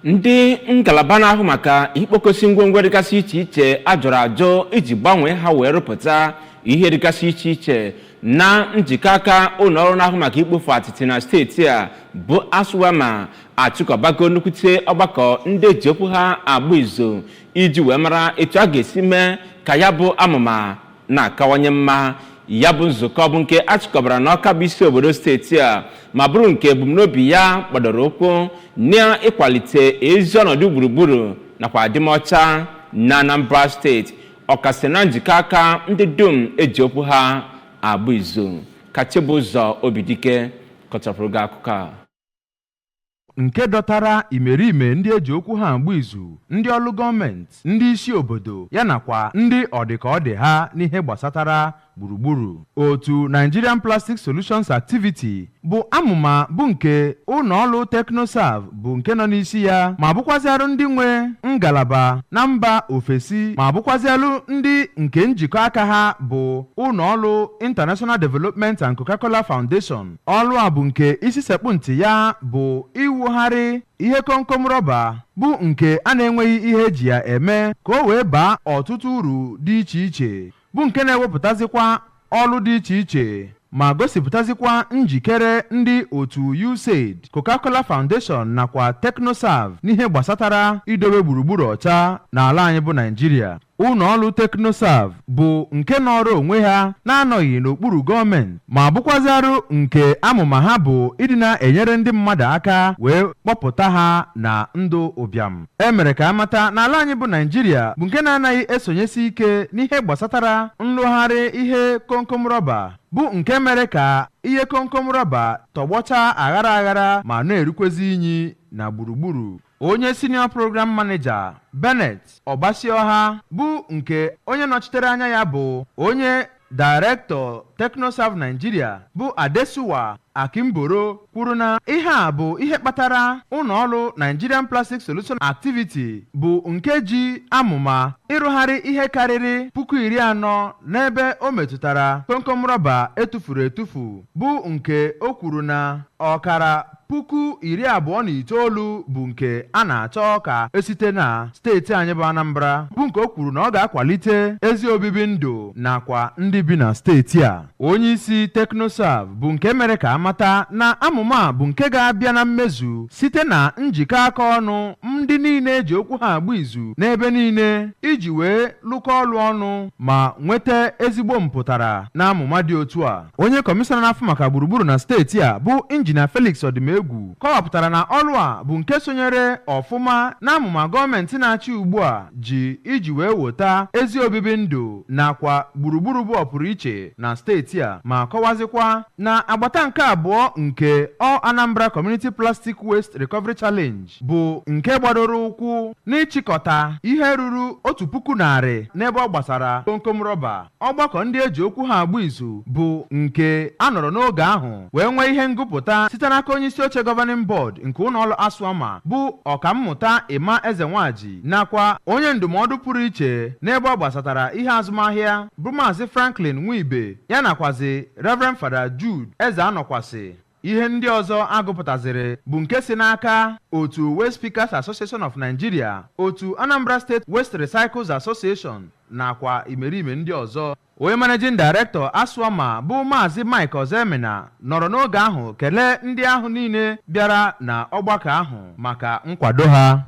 Ndị ngalaba na-ahụ maka ikpokosi ngwongwo dịgasị iche iche a jụrụ ajụ iji gbanwee ha wee rụpụta ihe dịgasị iche iche na njikọ aka ụlọ ọrụ na-ahụ maka ikpofu atịtị na steeti a bụ ASWAMA achịkọbago nnukwute ọgbakọ ndị eji okwu ha agba izu iji wee mara etu a ga-esi mee ka ya bụ amụma na-akawanye mma. Ya bụ nzukọ bụ nke achịkọbara n'Ọka bụ isi obodo steeti a, ma bụrụ nke ebumnobi ya gbadoro ụkwụ n'ịkwalite ezi ọnọdụ gburugburu nakwa adịmọcha na Anambra Steeti, ọkasị na njikọ aka ndị dum eji okwu ha agba izu. Ka Chibụzọ Obidike kọchapụrụ gị akụkọ a. Nke dọtara imerime ndị eji okwu ha agba izu, ndị ọrụ gọọmenti, ndị isi obodo, ya nakwa ndị ọdịka ọ dị ha n'ihe gbasatara gburugburu. Otu Nigerian Plastic Solutions Activity bụ amụma bụ nke ụlọ ọrụ Technoserve bụ nke nọ n'isi ya, ma bụkwaziarụ ndị nwe ngalaba na mba ofesi, ma bụkwaziarụ ndị nke njikọ aka ha bụ ụlọ ọrụ International Development and Coca-Cola Foundation. Ọrụ a bụ nke isi sekpụ ntị ya bụ iwugharị ihe komkom rọba bụ nke a na-enweghị ihe eji ya eme ka o wee baa ọtụtụ uru dị iche iche, bụ nke na-ewepụtazikwa ọrụ dị iche iche, ma gosipụtazikwa njikere ndị otu USAID, Coca-Cola Foundation nakwa Technoserve n'ihe gbasatara idobe gburugburu ọcha n'ala anyị bụ Naijiria. Ụlọ ọrụ Technoserve bụ nke nọrọ onwe ha na-anọghị n'okpuru gọọmenti, ma bụkwaziarụ nke amụma ha bụ ịdị na-enyere ndị mmadụ aka wee kpọpụta ha na ndụ ụbịam. E mere ka amata n'ala anyị bụ Naijiria bụ nke na-anaghị esonyesi ike n'ihe gbasatara nrụgharị ihe komkom rọba, bụ nke mere ka ihe komkom rọba tọgbọcha aghara aghara ma na-erukwezi inyi na gburugburu. Onye senior program manager, Bennett Ọbasioha, bụ nke onye nọchitere anya ya bụ onye director Technoserve Nigeria bụ Adesuwa Akimboro, kwuru na ihe a bụ ihe kpatara ụlọ ọrụ Nigerian Plastic Solution Activity bụ nke ji amụma ịrụgharị ihe karịrị 40,000 n'ebe o metụtara komkom rọba etufuru etufu, bụ nke o kwuru na ọkara 29,000 bụ nke a na-achọ ka esite na steeti anyị bụ Anambra, bụ nke o kwuru na ọ ga-akwalite ezi obibi ndụ nakwa ndị bi na steeti a. Onye isi Technoserve bụ nke mere ka amata na amụma bụ nke ga-abịa na mmezu site na njikọ aka ọnụ ndị niile eji okwu ha agba izu n'ebe niile iji wee lụkọ ọlụ ọnụ ma nweta ezigbo mpụtara na amụma dị otu a. Onye kọmishọna na-afụ maka gburugburu na steeti a bụ Injinia Felix Ọdịmegwu kọwapụtara na ọrụ a bụ nke sonyere ọfụma na amụma gọọmenti na-achị ugbu a ji iji wee weta ezi obibi ndụ nakwa gburugburu bụ ọpụrụ iche na steeti a, ma kọwazikwa na agbata nke abụọ nke All Anambra Community Plastic Waste Recovery Challenge bụ nke gbadoro ụkwụ n'ịchịkọta ihe ruru 1,100 n'ebe ọ gbasara komkom rọba. Ọgbakọ ndị eji okwu ha agba izu bụ nke a nọrọ n'oge ahụ wee nwee ihe ngụpụta site n'aka onye isi oche governing board nke ụlọọrụ ASWAMA bụ Ọkammụta Ịma Eze Nwaji, nakwa onye ndụmọdụ pụrụ iche n'ebe ọ gbasatara ihe azụmahịa bụ Maazị Franklin Nwibe, ya nakwazi Reverend Fada Jude Eze Anọkwasị. Ihe ndị ọzọ agụpụtaziri bụ nke si n'aka otu Waste Pickers Association of Nigeria, otu Anambra State Waste Recycles Association nakwa imerime ndị ọzọ. Onye managing director ASWAMA bụ Maazị Mike Ozemena nọrọ n'oge ahụ kelee ndị ahụ niile bịara na ọgbakọ ahụ maka nkwado ha.